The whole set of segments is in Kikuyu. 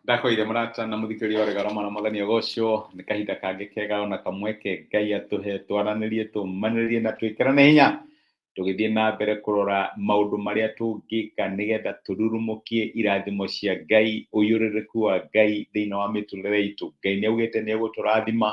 Ndakoire mũrata na mũthikĩrĩria wa Rĩgarama na Mwathani agocwo nĩ kahinda kangĩ kega ona kamweke Ngai atũhe twaranĩrie, tũmanĩrĩrie na twĩkĩrane hinya tũgĩthiĩ na mbere kũrora maũndũ marĩa tũngĩka nĩgetha tũrurumũkie irathimo cia Ngai, ũiyũrĩrĩku wa Ngai thĩinĩ wa mĩtũrĩre itũ. Ngai nĩ augĩte nĩ egũtũrathima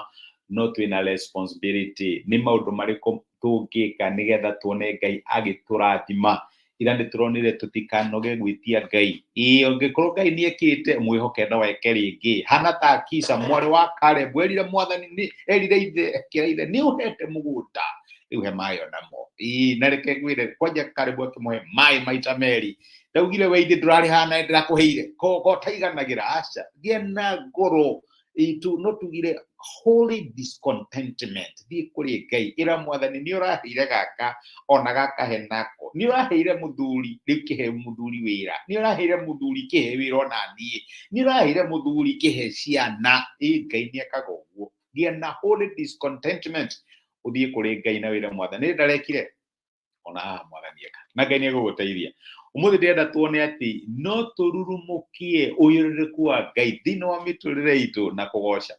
no twĩna responsibility. Nĩ maũndũ marĩkũ tũngĩka nĩgetha tuone Ngai agĩtũrathima? Ira nĩ tũronire tũtikanoge gwĩtia Ngai. Ĩĩ ũngĩkorwo Ngai nĩ ekĩte, mwĩhoke no eke rĩngĩ. Hana ta Akisa mwarĩ wa Kalebu erire mwathani nĩ erire ithe akĩra ithe nĩ ũhete mũgũnda rĩu he maĩ onamo. Ĩĩ na reke ngwĩre kwanja Kalebu akĩmũhe maĩ maita merĩ. Ndaugire we ithe ndũrarĩ haha na ndĩrakũheire ko taiganagĩra aca. Gĩa na ngoro itu no tugire holy discontentment. Thiĩ kũrĩ Ngai, ĩra mwathani nĩ ũraheire gaka ona gaka he nako, nĩ ũraheire mũthuri rĩu kĩhe mũthuri wĩra, nĩ ũraheire mũthuri kĩhe wĩra ona niĩ, nĩ ũraheire mũthuri kĩhe ciana. Ĩ Ngai nĩ ekaga ũguo. Gĩa na holy discontentment, ũthiĩ kũrĩ Ngai na wĩre mwathani nĩ ndarekire ona haha mwathani eka, na Ngai nĩ egũgũteithia. Ũmũthĩ ndĩrenda tuone atĩ no tũrurumũkie ũiyũrĩrĩku wa Ngai thĩinĩ wa mĩtũrĩre itũ na kũgoca.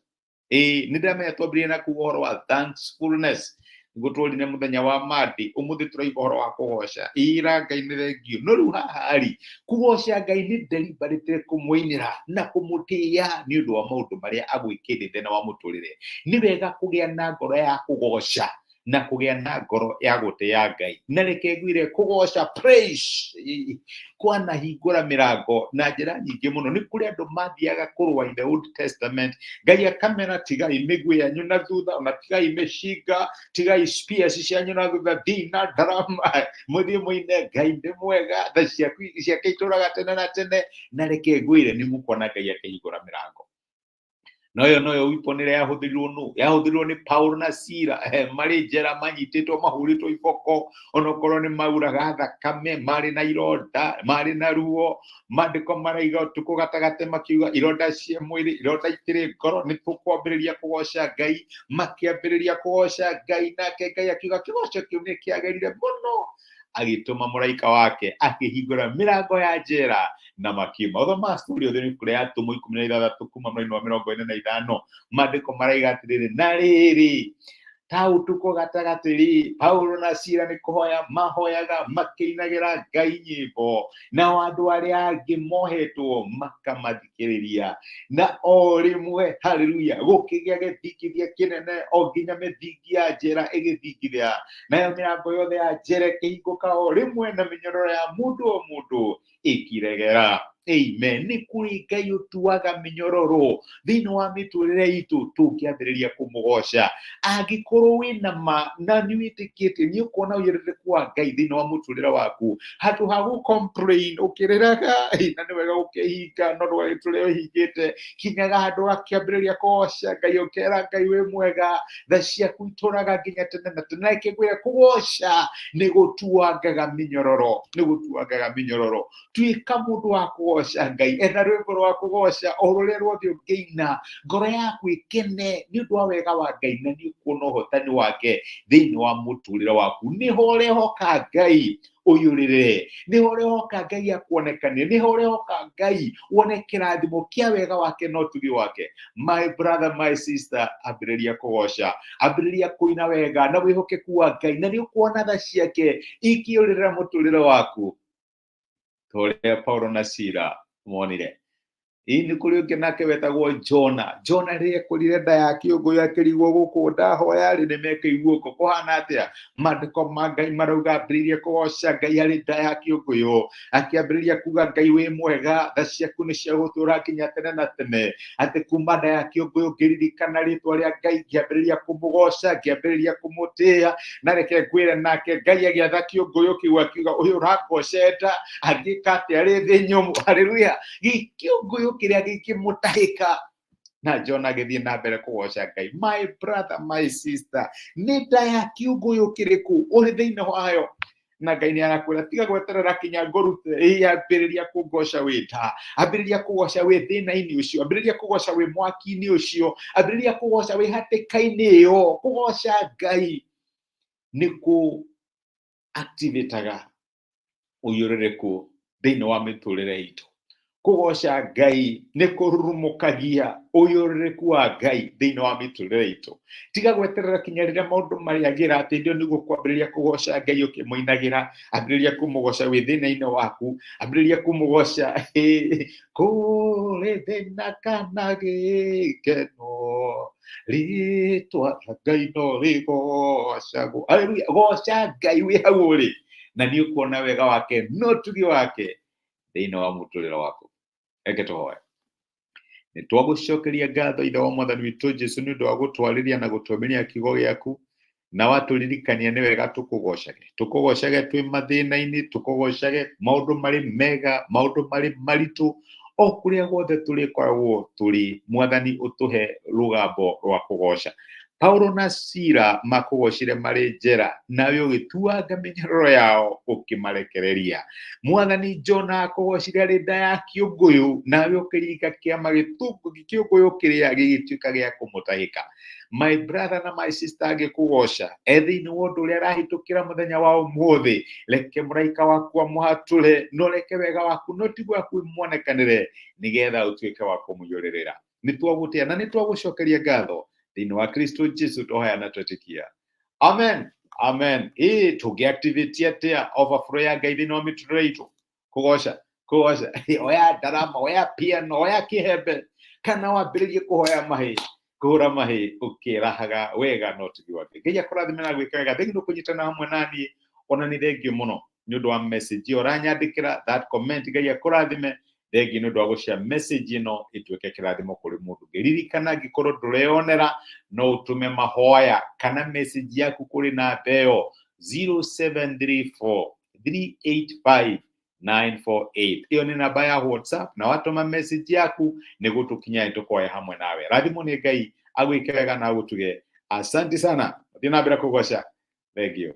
Ĩĩ nĩ ndĩramenya twambĩrĩrie na kuga ũhoro wa thankfulness nĩguo tuonire mũthenya wa Monday. Ũmũthĩ tũraiga ũhoro wa kũgoca. Ĩra Ngai nĩ thengio. No rĩu haha rĩ, kũgoca Ngai nĩ deliberately kũmũinĩra na kũmũtĩĩa nĩ ũndũ wa maũndũ marĩa agwĩkĩte thĩinĩ wa mũtũrĩre. Nĩ wega kũgĩa na ngoro ya kũgoca na kũgĩa na ngoro ya gũtĩa Ngai. Na reke ngwĩre kũgoca praise kwanahingũra mĩrango na njĩra nyingĩ mũno. Nĩ kũrĩ andũ mathiaga kũrũa in the Old Testament, Ngai akamera tigai mĩguĩ yanyu na thutha, ona tigai mĩcinga, tigai spears cianyu na thutha, thiĩi na ndarama mũthiĩ mũine Ngai nĩ mwega, tha ciaku ciake itũraga tene na tene. Na reke ngwĩre nĩ mũkuona Ngai akĩhingũra mĩrango. Noyo noyo weapon ĩrĩa yahũthĩrirwo nũ? Yahũthĩrirwo nĩ Paulo na Sila marĩ njera manyitĩtwo mahũrĩtwo iboko, onokorwo nĩ mauraga thakame, marĩ na ironda, marĩ na ruo. Maandĩko maraiga ũtukũ gatagatĩ makiuga ironda cia mwĩrĩ, ironda ikĩrĩ ngoro, nĩ tũkwambĩrĩria kũgoca Ngai. Makĩambĩrĩria kũgoca Ngai, nake Ngai akiuga kĩgoco kĩu nĩ kĩagĩrire mũno. Agĩtũma mũraika wake akĩhingũra mĩrango ya njera na makiuma. Ũthoma story othe nĩ kũrĩa ya Atũmwo 16 kuma mwena wa 45. Maandĩko maraiga atĩrĩrĩ, na rĩrĩ ta ũtukũ gatagatĩ rĩ, Paulo na Sila nĩ kũhoya mahoyaga makĩinagĩra Ngai nyĩmbo, nao andũ arĩa angĩ mohetwo makamathikĩrĩria. Na o rĩmwe, haleluya, gũkĩgĩa gĩthingithia kĩnene o nginya mĩthingi ya njera ĩgĩthingithia, nayo mĩrango yothe ya njera ĩkĩhingũka o rĩmwe, na mĩnyororo ya mũndũ o mũndũ ĩkĩregera. Amen. Nĩ kũrĩ Ngai ũtuaga mĩnyororo thĩinĩ wa mĩtũrĩre itũ tũngĩambĩrĩria kũmũgoca. Angĩkorwo wĩna ma na nĩ wĩtĩkĩtie, nĩ ũkuona ũiyũrĩrĩku wa Ngai thĩinĩ wa mũtũrĩre waku. Handũ ha gũ complain ũkĩrĩraga, na nĩ wega gũkĩhinga no ndũgagĩtũre ũhingĩte, kinyaga handũ ũgakĩambĩrĩria kũgoca Ngai, ũkera Ngai wĩ mwega, tha ciaku itũraga nginya tene na tene. Reke ngwĩre kũgoca nĩ gũtuangaga mĩnyororo, nĩ gũtuangaga mĩnyororo. Tuĩka mũndũ wa kũgoca Ngai, etha rwĩmbo rwa kũgoca o rũrĩa ruothe ũngĩina, ngoro yaku ĩkene nĩ ũndũ wa wega wa Ngai, na nĩ ũkuona ũhotani wake thĩinĩ wa mũtũrĩre waku. Nĩho ũrehoka Ngai ũiyũrĩrĩre, nĩho ũrehoka Ngai akuonekanie, nĩho ũrehoka Ngai wone kĩrathimo kĩa wega wake na ũtugi wake. My brother, my sister, ambĩrĩria kũgoca, ambĩrĩria kũina wega na wĩhokeku wa Ngai, na nĩ ũkuona tha ciake ikĩũrĩrĩra mũtũrĩre waku ta ũrĩa Paulo na Sila monire. Ĩĩ nĩ kũrĩ ũngĩ nake wetagwo Jona. Jona rĩrĩa ekũrire nda ya kĩũngũyũ akĩrigwo gũkũ ndahoya rĩ nĩ mekĩiguo kũhana atĩa. Maandĩko ma Ngai marauga ambĩrĩirie kũgoca Ngai harĩ nda ya kĩũngũyũ, akĩambĩrĩria kuga Ngai wĩ mwega, tha ciaku nĩ cia gũtũũra nginya tene na tene. Atĩ kuma nda ya kĩũngũyũ ngĩririkana rĩtwa rĩa Ngai, ngĩambĩrĩria kũmũgoca, ngĩambĩrĩria kũmũtĩĩa. Na reke ngwĩre, nake Ngai agĩatha kĩũngũyũ kĩu akiuga ũyũ ũrangocenda angĩka atĩa rĩ thĩ nyũmũ. Haleluya! Gĩkĩũngũyũ kĩrĩa gĩkĩmũtahĩka, na Jona agĩthiĩ na mbere kũgoca Ngai. My brother, my sister, nĩ nda ya kĩũngũyũ kĩrĩkũ ũrĩ thĩinĩ wayo? Na Ngai nĩ arakwĩra tiga gweterera kinya ngũrute. Ĩ, ambĩrĩria kũgoca wĩ nda, ambĩrĩria kũgoca wĩ thĩna-inĩ ũcio, ambĩrĩria kũgoca wĩ mwaki-inĩ ũcio, ambĩrĩria kũgoca wĩ hatĩka-inĩ ĩyo. Kũgoca Ngai nĩ kũ activataga ũiyũrĩrĩku thĩinĩ wa mĩtũrĩre itũ. Kũgoca Ngai nĩ kũrurumũkagia ũiyũrĩrĩku wa Ngai thĩinĩ wa mĩtũrĩre itũ. Tiga gweterera kinya rĩrĩa maũndũ marĩagĩra atĩ ndio nĩguo kwambĩrĩria kũgoca Ngai ũkĩmũinagĩra. Ambĩrĩria kũmũgoca wĩ thĩna-inĩ waku, ambĩrĩria kũmũgoca kũrĩ thĩna kana gĩkeno, rĩtwa rĩa Ngai no rĩgocagwo. Haleluya! Goca Ngai wĩ hau ũrĩ, na nĩ ũkuona wega wake no tugi wake thĩinĩ wa mũtũrĩre waku. Reke tũhoe. Nĩ twagũcokeria ngatho, Ithe wa Mwathani witũ Jesu, nĩ ũndũ wa gũtwarĩria na gũtũmĩria kiugo gĩaku, na watũririkania nĩ wega tũkũgocage, tũkũgocage twĩ mathĩna-inĩ, tũkũgocage maũndũ marĩ mega, maũndũ marĩ maritũ, o kũrĩa guothe tũrĩkoragwo tũrĩ. Mwathani, ũtũhe rũgambo rwa kũgoca. Paulo na Sila makũgocire marĩ njera, nawe ũgĩtuanga mĩnyororo yao ũkĩmarekereria. Mwathani, Jona akũgocire arĩ nda ya kĩũngũyũ, nawe ũkĩringa kĩama kĩũngũyũ kĩrĩa gĩgĩtuĩka gĩa kũmũtahĩka. My brother na my sister angĩkũgoca e thĩinĩ wa ũndũ ũrĩa arahĩtũkĩra mũthenya wa ũmũthĩ, reke mũraika waku amũhatũre, no reke wega waku no tiguo waku muonekanĩre, nĩgetha ũtuĩke wa kũmũiyũrĩrĩra. Nĩ twagũtĩa na nĩ twagũcokeria ngatho thĩinĩ wa Kristo Jesu, twahoya na twetĩkia, amen, amen. Ĩ tũngĩactivate atĩa overflow ya Ngai thĩinĩ wa mĩtũrĩre itũ? Kũgoca, kũgoca. Oya ndarama, oya piano, oya kĩhembe, kana wambĩrĩrie kũhoya mahĩ, kũhũra mahĩ ũkĩrahaga wega no tugi wake. Ngai akũrathime na gwĩka wega. Thengi nĩ kũnyitana hamwe naniĩ, ona nĩ thengio mũno nĩ ũndũ wa message ĩyo ũranyandĩkĩra, that comment. Ngai akũrathime. Thengi nĩ ũndũ wa gũshare message ĩno ĩtuĩke kĩrathimo kũrĩ mũndũ ũngĩ. Ririkana, angĩkorwo ndũreyonera, no ũtũme mahoya kana message yaku kũrĩ namba ĩyo 0734 385 948. Ĩyo nĩ namba ya WhatsApp, na watũma message yaku nĩ gũtũkinya, tũkoya hamwe nawe. Rathimwo nĩ Ngai, agwĩke wega na agũtuge. Asante sana, thiĩ na mbere kũgoca. Thank you.